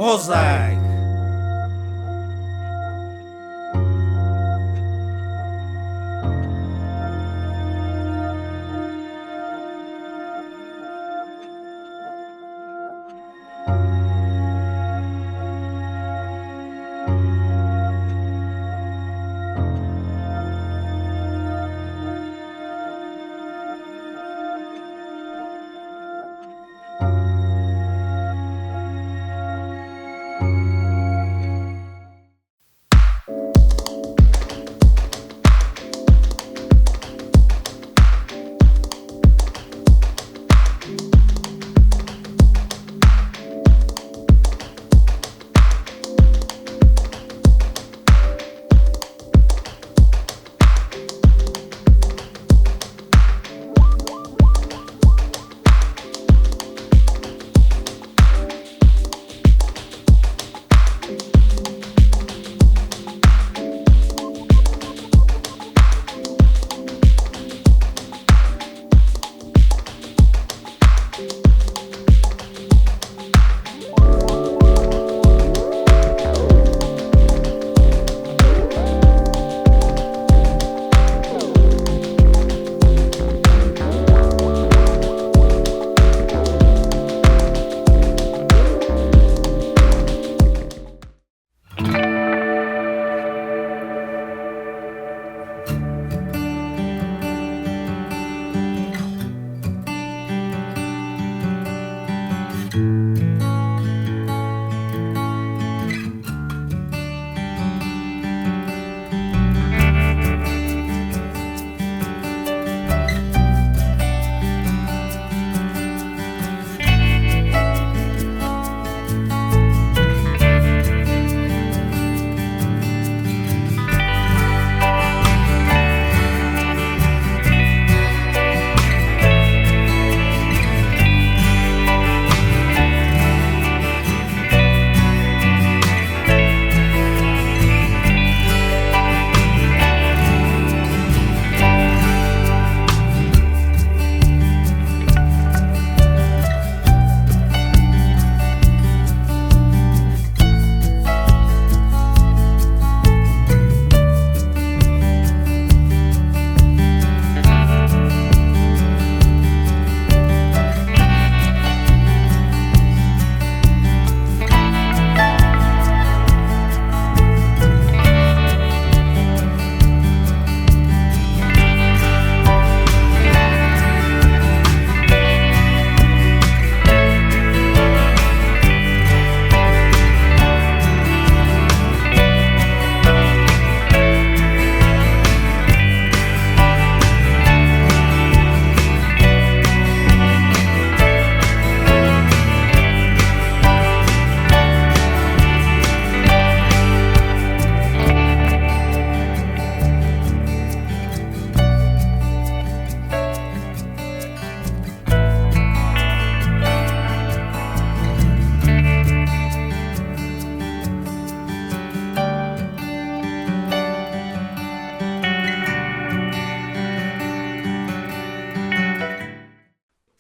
Mosaic.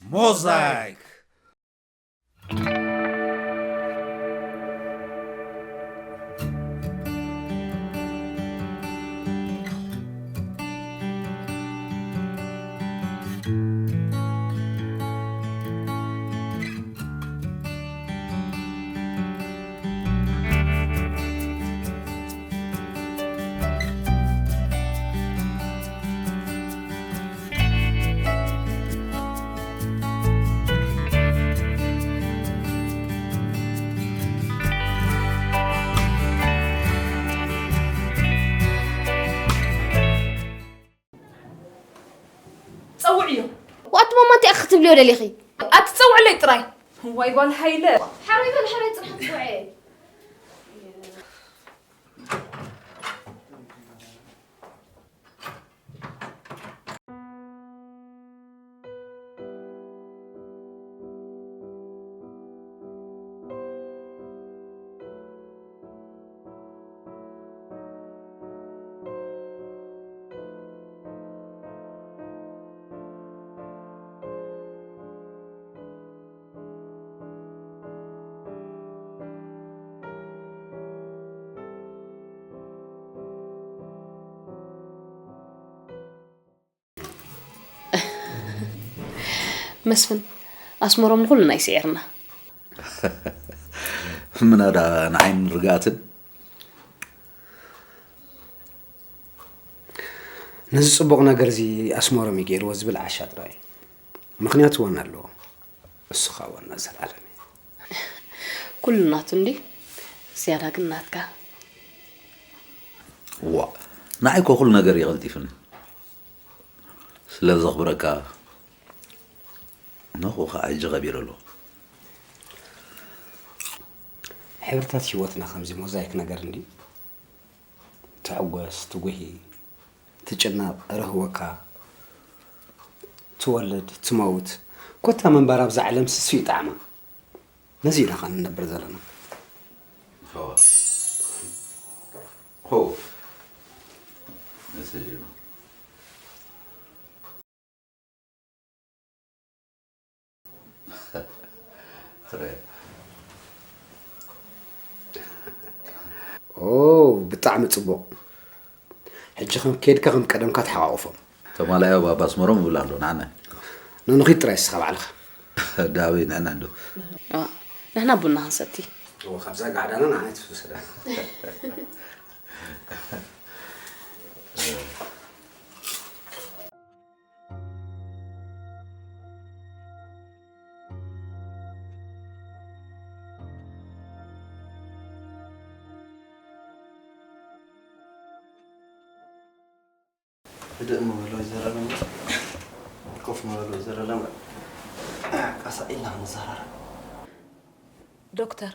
Mosaic. ጸውዕዮ። ዋት ማማ እንታይ ኢኺ ክትብልዮ ደሊኺ? ኣቲ ጸውዕለይ ጥራይ። ዋይ ጓል ሃይለ። ሓረይ በል ሓረይ ጽናሕ ጽውዐ። መስፍን፣ ኣስመሮም ንኹልና ይስዒርና። ምናዳ ንዓይን ርግኣትን። ነዚ ጽቡቕ ነገር እዚ ኣስመሮም እዩ ገይርዎ ዝብል ዓሻ ጥራይ እዩ። ምኽንያት እውን ኣለዎ። እሱ ኸኣ ዋና ዘላለም እዩ። ኩሉ ናቱ እንዲ፣ ዝያዳ ግን ናትካ። ዋ፣ ንዓይ እኮ ኩሉ ነገር እዩ ቀልጢፍኒ። ስለ ዘኽብረካ፣ ንኹ ኸዓ ሕጂ ኸቢረ ኣለኹ። ሕብርታት ህይወትና ከምዚ ሞዛይክ ነገር እንዲ፣ ትሕጎስ፣ ትጉሂ፣ ትጭነቕ፣ ርህወካ፣ ትወልድ፣ ትመውት፣ ኮታ ምንባር ኣብዛ ዓለም ስሱ ይጣዕማ። ነዚ ኢና ኸዓ ንነብር ዘለና። ሆ። ሆ። መሰጅ ነው። ትረ-፣ ኦ፣ ብጣዕሚ ጽቡቕ። ሕጂ ከም ኬድካ ከም ቀደምካ ተሓቋቑፎም። ተማላዮ ባባ ኣስመሮም ይብል ኣሎ፣ ንዓና። ንንኺድ ጥራይ እስኻ ባዕልኻ። ዳዊ፣ ንዕና እንዶ። አ፣ ንሕና ቡና ክንሰቲ። ኦ፣ ካብዛ ጋዕዳና ንዓና ትፍሰዳ። ህድእ እሞ በል ወይዘሮ ለማ። ኮፍ እሞ በል ወይዘሮ ለማ። ቀስ ኢልና ክንዘራረብ። ዶክተር፣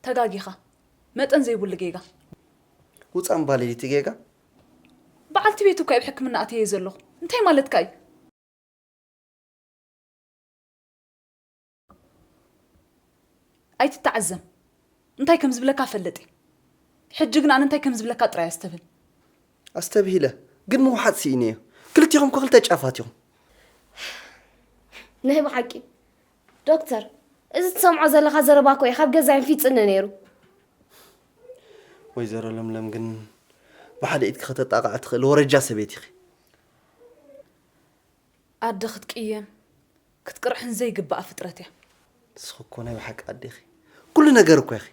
ተጋጊኻ። መጠን ዘይብሉ ጌጋ። ውፃእ እምባ ሌሊት ጌጋ። በዓልቲ ቤቱ እኮ ኣብ ሕክምና ኣትየ ዘለኹ። እንታይ ማለትካ እዩ? ኣይትተዓዘም። እንታይ ከም ዝብለካ ፈልጥ እየ። ሕጂ ግን ኣነ እንታይ ከም ዝብለካ ጥራይ ኣስተብህል። ኣስተብሂለ፣ ግን ምውሓጥ ስኢነ እየ። ክልቲኹም እኮ ክልተ ጫፋት ኢኹም። ናይ ብሓቂ ዶክተር፣ እዚ ትሰምዖ ዘለኻ ዘረባ እኮ እዩ ካብ ገዛ ይንፊጽኒ ነይሩ። ወይዘሮ ለምለም ግን ብሓደ ኢድኪ ከተጣቕዒ ትኽእል ወረጃ ሰበይቲ ኢኺ። ኣደ ክትቅየም፣ ክትቅርሕን ዘይግባኣ ፍጥረት እያ። ንስኺ እኮ ናይ ብሓቂ ኣደ ኢኺ። ኩሉ ነገር እኮ ኢኺ።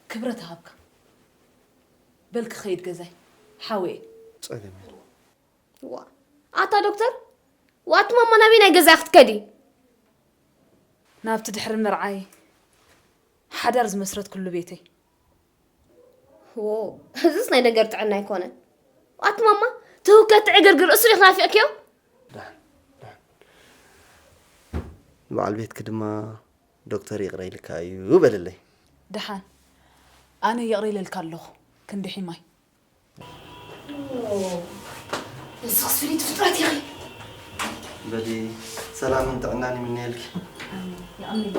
ክብረት ሃብካ። በል ክኸይድ ገዛይ፣ ሓወየ። ጸገም የለን። ዋ፣ ኣታ ዶክተር፣ ዋቲ ማማ ናበይ ናይ ገዛ ክትከዲ? ናብቲ ድሕሪ ምርዓይ ሓዳር ዝመስረትኩሉ ቤተይ። ዎ፣ እዚስ ናይ ነገር ጥዕና ኣይኮነን። ዋቲ ማማ፣ ትህውከት ትዕግርግር እሱ ዲኽ ናፊቕክዮ? ደሓን፣ ደሓን። ንበዓል ቤትኪ ድማ ዶክተር ይቕረ ኢልካ እዩ በለለይ። ደሓን፣ ኣነ ይቕረ ኢለልካ ኣለኹ፣ ክንዲ ሒማይ። ንስኽስ ፍልይቲ ፍጥረት ኢኺ። በሊ ሰላምን ጥዕናን ይምነየልኪ። ኣሜን። ይቐንየልና።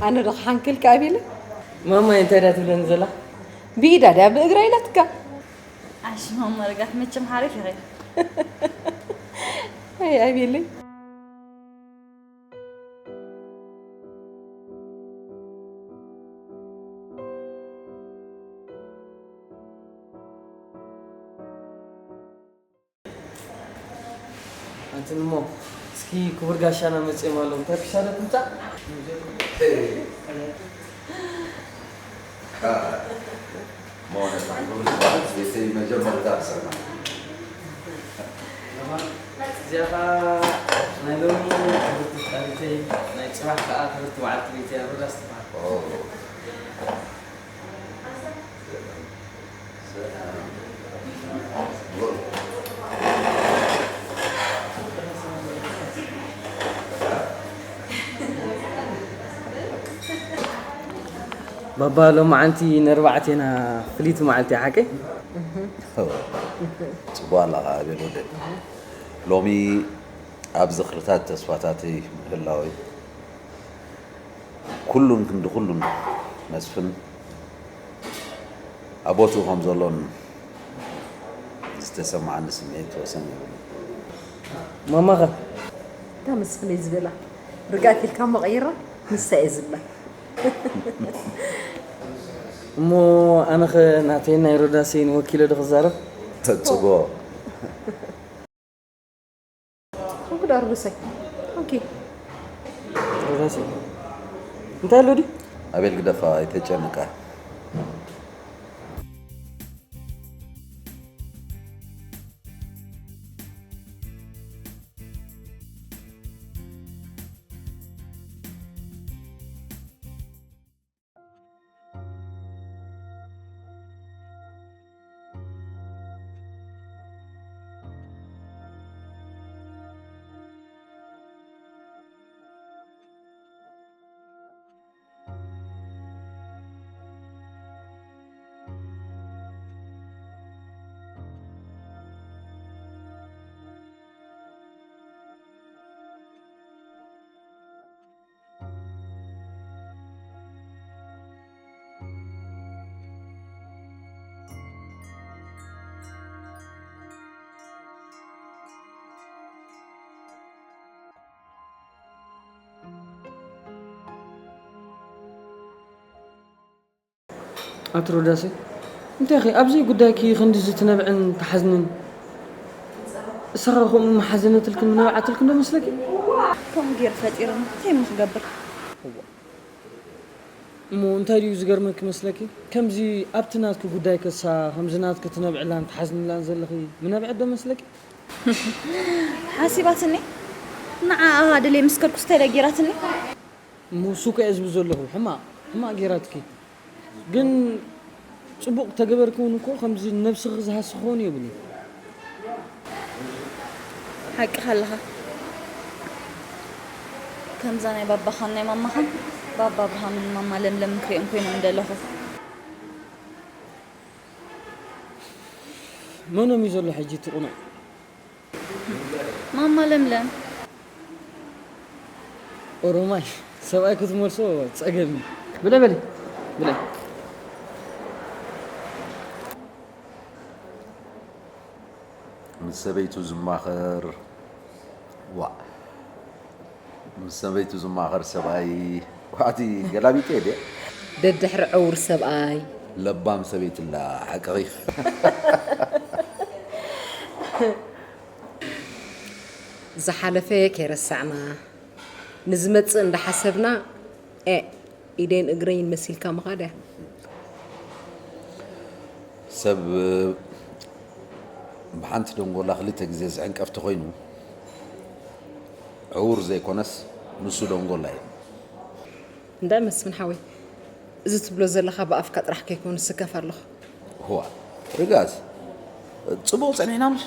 ኣነ ዶ ክሓንክልካ ኣቤለ? ማማይ እንታይ እያ ትብለኒ ዘላ? ብኢዳ ድያ ብእግራ ኢላትካ? ኣሽ ማማ ርጋት መቸም ሓሪፍ ኢኺ። ኣይ ኣቤለይ። ኣንትን እሞ እስኪ ክቡር ጋሻና መጽኦም ኣለዉ። እንታይ ክሻለ ትምጻእ? መሆነ ቤተይ መጀመርታ ሰማ እዚኣ ኸዓ ናይ ሎሚ ክብርቲ ፍጣሪተይ፣ ናይ ጽባሕ ከኣ ክብርቲ በዓልቲ ቤተይ ኣሮዳስ ትበሃል። ባባ ሎማዓንቲ ነርባዕቴና ፍልይቲ መዓልቲ እያ ሓቀይ? ጽቡቕ ኣለኻ ኣቤል ወደይ። ሎሚ ኣብ ዝኽርታት ተስፋታተይ ምህላወይ ኩሉን ክንዲ ኩሉን መስፍን ኣብ ቦትኡ ከም ዘሎን ዝተሰማዓኒ ስምዒት ወሰን የብሉን። ማማኸ? እታ መስፍነይ ዝበላ ርግኣት ኢልካ እሞ ቀይራ ንሳ እየ ዝብላ። እሞ ኣነኸ ናተይን ናይ ሮዳሰይን ወኪለ ዶ ክዛረብ? ተጽቦ እንኩዳ ርጉሰይ ኦኬ ሮዳሰይ እንታይ ኣሎ ድዩ? ኣቤል ግደፋ ኣይተጨንቃ። ኣቲ ሮዳሰይ እንታይ ኸ ኣብዚ ጉዳይኪ ክንድዚ ትነብዕን ትሓዝንን እሳኻ ከምኡ መሓዘነትልክን ምነብዓትልክን ዶ መስለኪ? ከምኡ ገይሩ ፈጢሩኒ እንታይ እሞ ክገብር? እሞ እንታይ ድዩ ዝገርመኪ መስለኪ ከምዚ ኣብቲ ናትኪ ጉዳይ ከሳ ከምዚ ናትኪ ትነብዕላን ትሓዝንላን ዘለኺ ምነብዐት ዶ መስለኪ? ሓሲባትኒ ንዓኣ ደልየ ምስ ከድኩስ እንታይ ደኣ ገይራትኒ? እሞ ሱቅ እየ ዝብል ዘለኹ ሕማቕ ሕማቕ ገይራትኪ ግን ጽቡቕ ተገበርኪ እውን እኮ ከምዚ ንነብስኺ ዝሃሲ ክኸውን የብሉን። ሓቅኻ ኣለኻ። ከምዛ ናይ ባባኻን ናይ ማማኻን ባባ ኣብርሃምን ማማ ለምለምን ክሪኦም ኮይኖም ደለኹ። መኖም እዩ ዘሎ ሕጂ እቲ ቁኑዕ? ማማ ለምለም። ኦሮማይ ሰብኣይ ክትመልሶ ጸገም እዩ። ብለ በሊ ብለ። ምስ ሰበይቱ ዝማኸር ዋ ምስ ሰበይቱ ዝማኸር ሰብኣይ ዋዕቲ ገላቢጠ ድየ ደድሕሪ ዕውር ሰብኣይ ለባም ሰበይትላ ሓቅኺ ዝሓለፈ ከይረሳዕና ንዝመጽእ እንዳሓሰብና ኤ ኢደይን እግረይን መሲልካ ምኻድ እያ። ሰብ ብሓንቲ ደንጎላ ክልተ ግዜ ዝዕንቀፍ ተኾይኑ ዕውር ዘይኮነስ ንሱ ደንጎላ እዩ። እንዳ መስፍን ሓወይ እዚ ትብሎ ዘለኻ ብኣፍካ ጥራሕ ከይኮኑ ስከፍ ኣለኹ። ህዋ ርጋስ ጽቡቕ ጸኒሕና ምሽ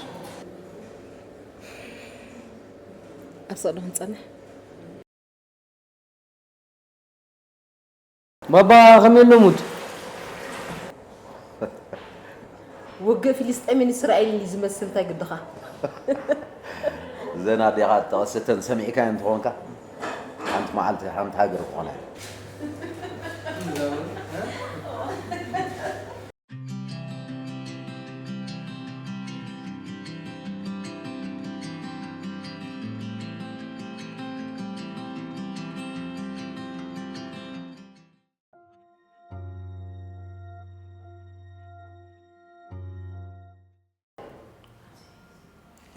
ኣብ ሰቕዶ ክንጸንሕ ባባ ከመይ ኣሎ ሙድ? ውግእ ፊልስጤምን እስራኤልን እዩ ዝመስል እንታይ ግድኻ? ዘን ኣዴኻ ጠቐሰተን ሰሚዕካየን እንተኾንካ ሓንቲ መዓልቲ ሓንቲ ሃገር ክኾና እየን።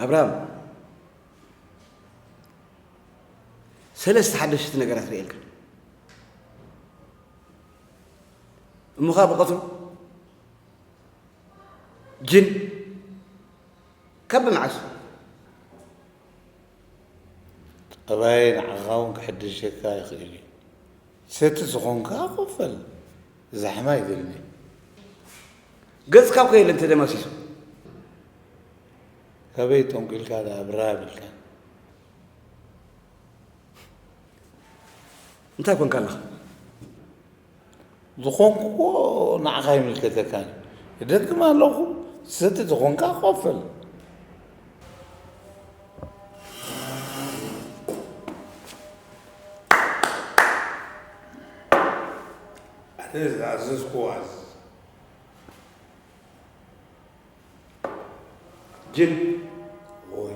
ኣብርሃም ሰለስተ ሓደሽቲ ነገራት ርእየልካ። እሞ ኸኣ ብቐትሩ ጅን ካብ ብመዓስ? ጠባይ ንዓኻ እውን ክሕድሸካ ይኽእል እዩ። ሰቲ ዝኾንካ ኮፈል፣ ዛሕማ ኣይደልን። ገጽካ እኮ የለን ተደማሲሱ። ከበይ ጠንቂልካ ደኣ ብራ ኣቢልካ። እንታይ ኮንካ ኣለኻ? ዝኾንኩዎ ንዓኻ ይምልከተካን እዩ። እደግም ኣለኹ፣ ሰቲ ዝኾንካ ኮፈል። ኣነ ዝኣዘዝኩዎ ኣዝዝ። ጅን ወይ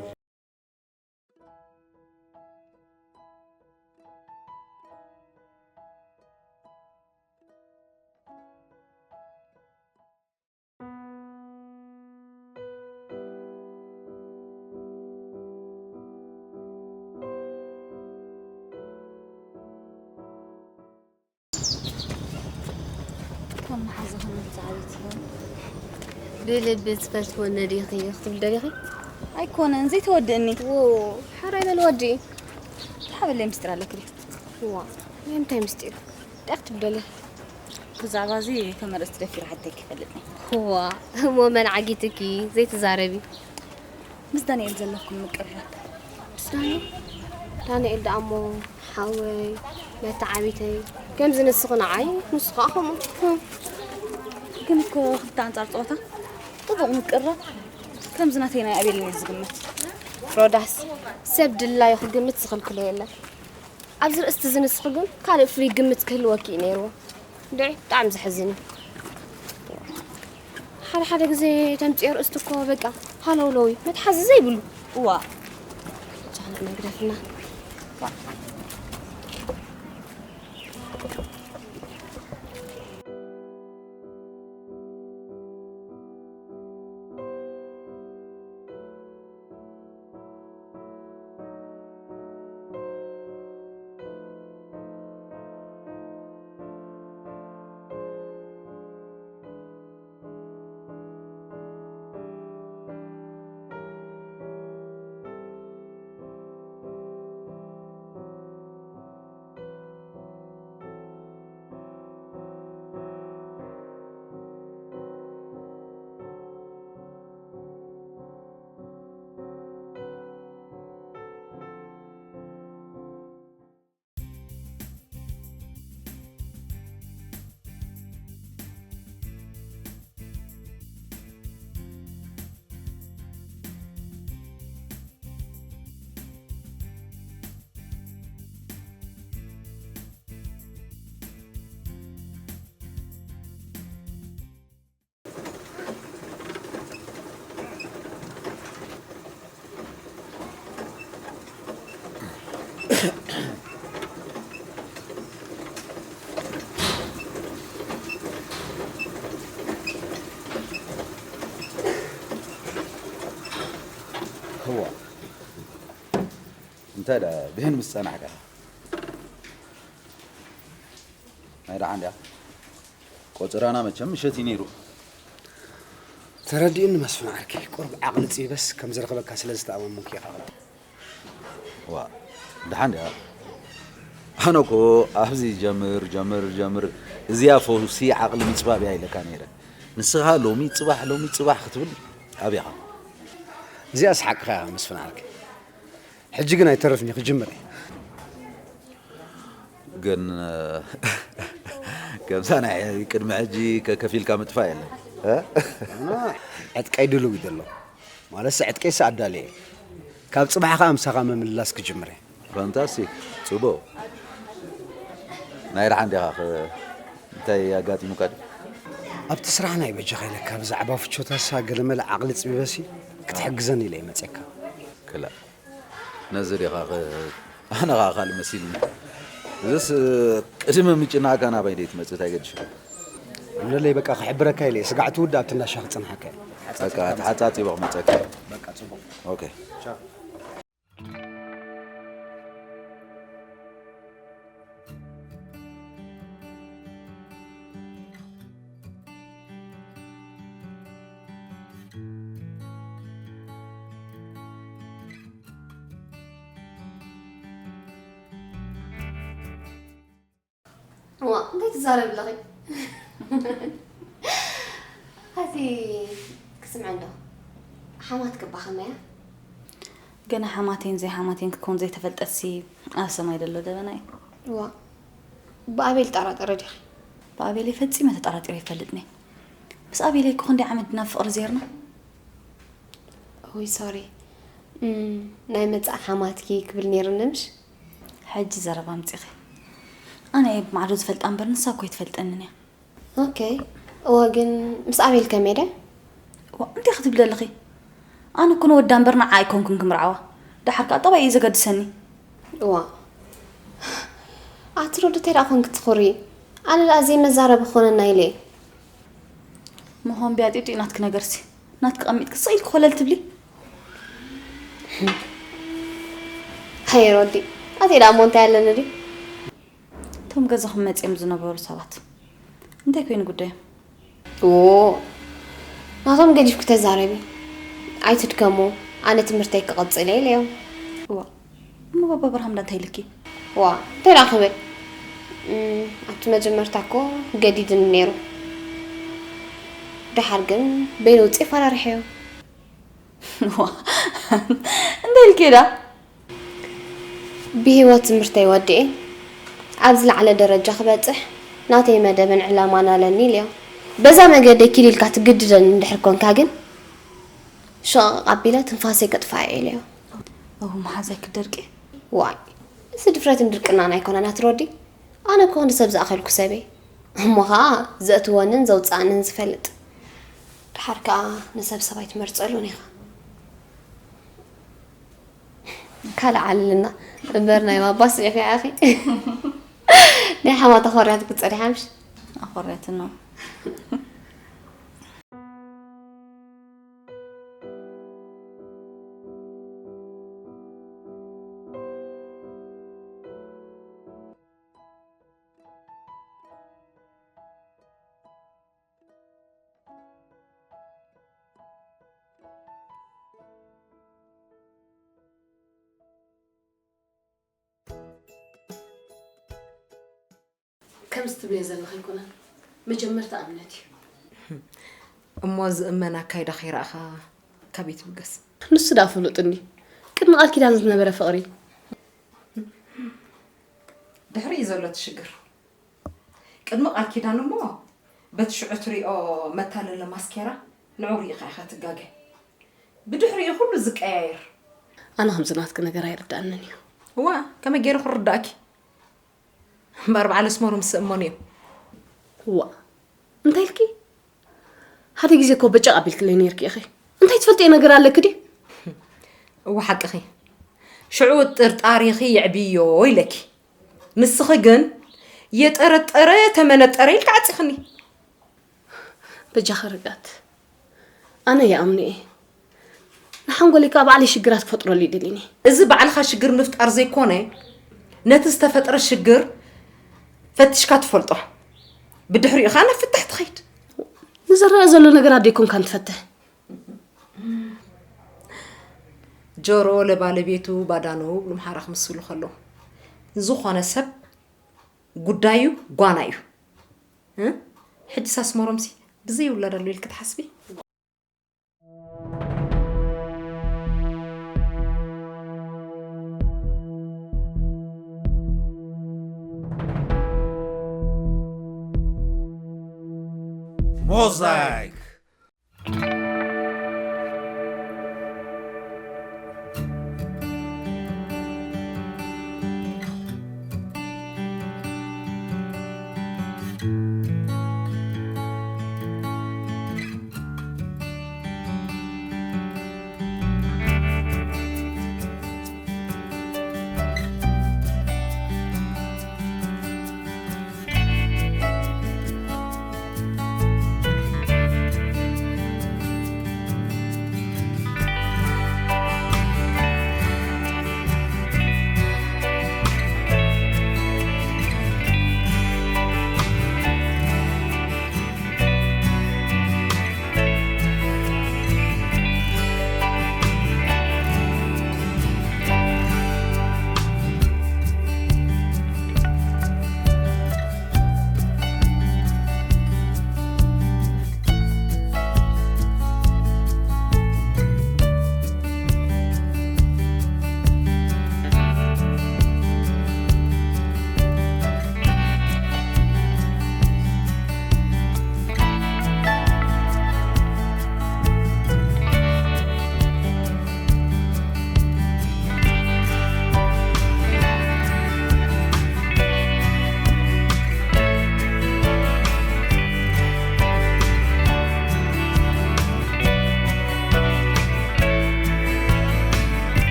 ከም መሓዛኹም ዝዓበይቲ ዮም። ብልቢ ዝፈትወኒ ዲኺ ክትብል ደሊኺ? ኣይኮነን ዘይተወድእኒ። ዎ ሓራይ መን ወዲ? ተሓበለይ ምስጢር ኣለኪ ድዩ? ዋ ናይ እንታይ ምስጢር? እንታይ ክትብል ደሊኺ? ብዛዕባ እዚ ከም ኣርእስቲ ደፊረ ሓተኪ ይፈልጥኒ። ዋ እሞ መን ዓጊትኪ ዘይትዛረቢ? ምስ ዳንኤል ዘለኩም ምቅርራብ። ምስ ዳንኤል? ዳንኤል ደኣ እሞ ሓወይ መተዓቢተይ ከምዚ ንስኺ ንዓይ ንሱ ከዓ ከምኡ። ግን እኮ ክልተ ኣንጻር ጸወታ ጥቡቕ ምቅርራብ ከምዚ ናተይ ናይ ኣቤል እየ ዝግምት። ሮዳስ ሰብ ድላዩ ክግምት ዝኽልክሎ የለን። ኣብዚ ርእስቲ እዚ ንስኺ ግን ካልእ ፍሉይ ግምት ክህልወኪ እዩ ነይርዎ። ድዒ ብጣዕሚ ዘሕዝን እዩ። ሓደ ሓደ ግዜ ተምፅኦ ርእስቲ እኮ በቃ ሃለውለው እዩ መትሓዚ ዘይብሉ። እዋ ቻና ነግደፍና እዋ እንታይ ደኣ ብሄን ምስ ጸናሕካ ናይ ደሓን ድያ ቆጸራና መቸም ምሸት እዩ ነይሩ። ተረዲኡኒ መስፍን ዓርከይ፣ ቁሩብ ዓቕሊ ጽቢበስ ከም ዝረኽበካ ስለ ዝተኣማመንኩ እየ። ዋ ደሓን ድያ ኣነ እኮ ኣብዚ ጀምር ጀምር ጀምር እዚኣ ፈውሲ ዓቕሊ ምጽባብ እያ ኢለካ ነይረ። ንስኻ ሎሚ ጽባሕ ሎሚ ጽባሕ ክትብል ኣበኻ። እዚኣስ ሓቅኻ ኢኻ መስፍን ዓርከይ። ሕጂ ግን ኣይተርፍን እዩ ክጅምር እየ። ግን ከምዛ ናይ ቅድሚ ሕጂ ከከፊልካ ምጥፋእ የለን። ኣና ዕጥቀይ ድልው እዩ ዘሎ። ማለትሲ ዕጥቀይሲ ኣዳልየ እየ። ካብ ጽባሕ ከኣ ምሳኻ ምምልላስ ክጅምር እየ። ፋንታስቲክ ጽቡቕ። ናይ ደሓን ዲኻ እንታይ ኣጋጢሙካ ድዩ? ኣብቲ ስራሕ ናይ በጃኻ ኢለካ ብዛዕባ ፍቾታሳ ገለመለ ዓቕሊ ጽቢበሲ ክትሕግዘኒ ኢለ እየ መጺአካ። ክላእ ነዚ ዲኻ ኣነ ኸዓ ካልእ መሲልኒ። እዝስ ቅድሚ ምጭናእካ ናባይ ደይትመጽእ እንታይ ገድሽ? እምነለይ በቃ ክሕብረካ ኢለ እየ። ስጋዕ ትውዳእ ኣብቲ እንዳ ሻሂ ክጸንሓካ እየ። በቃ ተሓጻጺበ ክመጸካ። በቃ ጽቡቕ። ኦኬ። እዋ እንታይ ትዛረብ ኣለኺ? ኣቲ ክስምዐ እንዶ ሓማት ክባ ከመያ? ገና ሓማቴን ዘይሓማቴን ክከውን ዘይተፈልጠትሲ ኣብ ሰማይ ደሎ ደበና እዩ። እዋ ብኣቤል ጠራጠረ ዲኺ? ብኣቤለይ ፈጺመ ተጠራጢረ ይፈልጥኒ። ምስ ኣቤለይ እኮ ክንደይ ዓመት ድና ፍቕሪ ዜርና። ኦይ ሶሪ፣ ናይ መጻእ ሓማትኪ ክብል ነይርኒ ምሽ? ሕጂ ዘረባ ኣምጺኺ። ኣነ እየ ብማዕዶ ዝፈልጣ እምበር ንሳ እኮ ኣይትፈልጠንን እያ። ኦኬ። እወ ግን ምስ ኣቤል ከመይ ደ? ዋ እንታይ ክትብሊ ኣለኺ? ኣነ እኮ ንወዳ እምበር ንዓ ኣይኮንኩን ክምርዓዋ። ደሓር ከኣ ጠባይ እዩ ዘገድሰኒ። እዋ ኣቲ ሮዲ እንታይ ደኣ ኮንኪ ትኹሪ? ኣነ ደኣ ዘይመዛረቢ ክኾነና ኢለ እየ። መኾንብያ ጢጢ ናትኪ ነገርሲ ናትኪ ቀሚጥኪ ስቕ ኢልኪ ኮለል ትብሊ። ሃየ ሮዲ ኣቲ ደኣ እሞ እንታይ ኣለኒ ድዩ? እቶም ገዛኹም መጺኦም ዝነበሩ ሰባት እንታይ ኮይኑ ጉዳዮም? ኦ ናቶም ገዲፍኪ ተዛረቢ ኣይትድከሙ። ኣነ ትምህርተይ ክቕጽል እየ ኢለዮም። እዋ እሞ ባባ ኣብርሃም ዳ እንታይ ኢልኪ? ዋ እንታይ ደኣ ክብል እም፣ ኣብቲ መጀመርታ እኮ ገዲድኒ ነይሩ። ደሓር ግን በይኑ ውፅእ ፈራርሐዮ። ዋ እንታይ ኢልኪ ዳ? ብህይወት ትምህርተይ ወዲኤ ኣብ ዝለዓለ ደረጃ ክበጽሕ ናተይ መደብን ዕላማን ኣለኒ ኢለዮ። በዛ መገደይ ኪድ ኢልካ ትግድደኒ እንድሕር ኮንካ ግን ሸቐቕ ኣቢለ ትንፋሰይ ከጥፍኣ እየ ኢለዮ። እሁ መሓዛይ ክትደርቂ? ዋይ እዚ ድፍረትን ድርቅናን ኣይኮነን ኣቲ ሮዲ። ኣነ እኮ ክንዲ ሰብ ዝኣኸልኩ ሰብ እየ። እሞ ኸዓ ዘእትወንን ዘውፅኣንን ዝፈልጥ። ደሓር ከዓ ንሰብ ሰብ ኣይትመርፀሉን ኢኻ። ካልእ ዓልልና እምበር ናይ ማባስ ሪኢኺ ኢኺ። ናይ ሓማት ኣኾርያትኪ ፀኒሓ ምሽ? ኣኾርያትና። ከምዚ ትብልዮ ዘለኺ ኣይኮነን መጀመርታ እምነት እዩ። እሞ ዝእመን ኣካይዳ ከይረኣኻ ካበይ ትብገስ? ንሱ ደኣ ፍሉጥ እንዲ ቅድሚ ቃል ኪዳን ዝነበረ ፍቕሪ። ድሕሪ እዩ ዘሎ እቲ ሽግር። ቅድሚ ቃል ኪዳን እሞ በቲ ሽዑ ትሪኦ መታለሊ ማስኬራ ንዑ ሪኢኻ ኢኻ ትጋገ። ብድሕሪኡ ኩሉ ዝቀያየር። ኣነ ከምዚ ናትኪ ነገር ኣይርድኣንን እዩ። እዋ ከመይ ገይሩ ክርዳእኪ? እምበር በዓል ኣስመሮም ምስ እመኑ እዮም። እዋ እንታይ ኢልኪ? ሓደ ግዜ እኮ በጨቕ ኣቢልክለይ ነይርኪ ኢኺ። እንታይ ትፈልጥዮ ነገር ኣለኪ ድዩ? እወ ሓቅኺ። ሽዑ ጥርጣሬኺ የዕብዮ ኢለኪ። ንስኺ ግን የጠረጠረ ተመነጠረ ኢልኪ ዓጺኽኒ። በጃኺ ርግኣት። ኣነ ይኣምኖ እየ። ንሓንጎለይ ከኣ ባዕለይ ሽግራት ክፈጥረሉ ይደልኒ። እዚ ባዕልኻ ሽግር ምፍጣር ዘይኮነ ነቲ ዝተፈጥረ ሽግር ፈቲሽካ ትፈልጦ። ብድሕሪኡ ኸኣ ናብ ፍታሕ ትኸይድ። ንዝረአ ዘሎ ነገራት ደይኮንካን ትፈትሕ። ጆሮ ለባለቤቱ ባዳ ነው ብሉ ምሓራ ክምስሉ ከለዉ ዝኾነ ሰብ ጉዳዩ ጓና እዩ። እ? ሕጂ ሳስመሮምሲ ብዘይ ውላድ ኣሎ ኢልኪ ትሓስቢ? Mosaic.